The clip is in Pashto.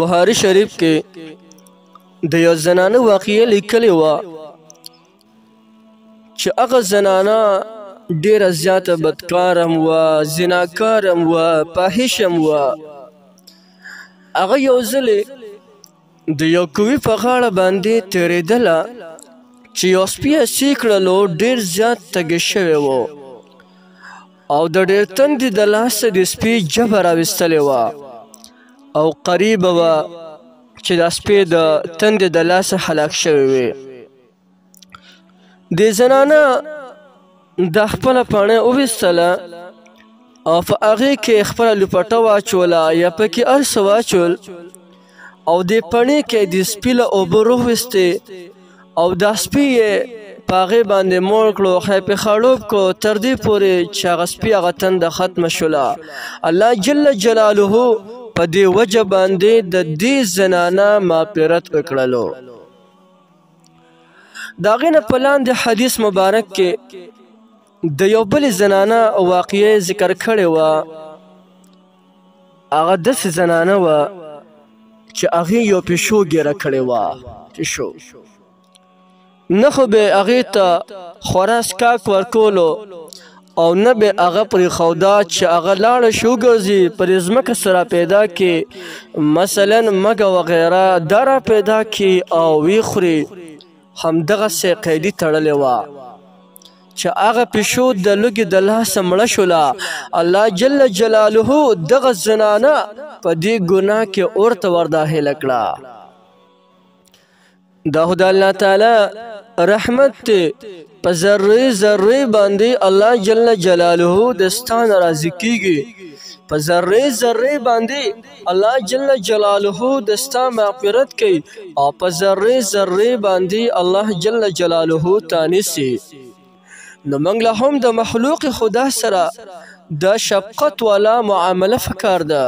بخاري شریف کې د یو زنانه واقعه لیکلې وه چې هغه زنانه ډیره زیاته بدکاره هم وه، زناکاره هم وه، فاحشه هم وه. هغه یو ځلې د یو کوي په غاړه باندې تېرېدله چې یو سپی یې سې کړلو، ډېر زیات تږی شوی و او د ډېر تندې د لاسه د سپي ژبه راویستلې وه او قریبه وه چې دا سپی د تندې د لاسه هلاک شوی وي. دې زنانه دا خپله پاڼه وویستله او په هغې کې خپله لوپټه واچوله یا پکې هر څه واچول او دې پڼې کې د سپي له اوبه روویستې او دا سپی یې په هغې باندې موړ کړو، ښی پې خړوب کړو، تر دې پورې چې هغه سپي هغه تنده ختمه شوله. الله جل جلاله په دې وجه باندې د دې زنانه مغفرت وکړلو. د هغې نه په لاندې حدیث مبارک کې د یو بلې زنانه واقعه ذکر کړې وه. هغه داسې زنانه وه چې هغې یو پیشو ګیره کړې وه. پیشو نه خو به هغې ته خورا څښاک ورکولو او نه به هغه پرېښوده چې هغه لاړه شي وګرځي پر ځمکه سره پیدا کړي، مثلا مږه وغیره دا را پیدا کړي او ویې خوري. همدغسې قیدي تړلې وه چې هغه پیشو د لوږې د لاسه مړه شوله. الله جل جلاله دغه زنانه په دې ګناه کې اور ته ورداخله کړه. دا خو د الله تعالی رحمت دی، په ذرې ذرې باندې الله جل جلاله د ستا نه راضي کیږي، په ذرې ذرې باندې الله جل جلاله د ستا مغفرت کوي او په ذرې ذرې باندې الله جل جلاله تا نیسي. نو موږ له هم د مخلوق خدا سره د شفقت والا معامله پکار ده.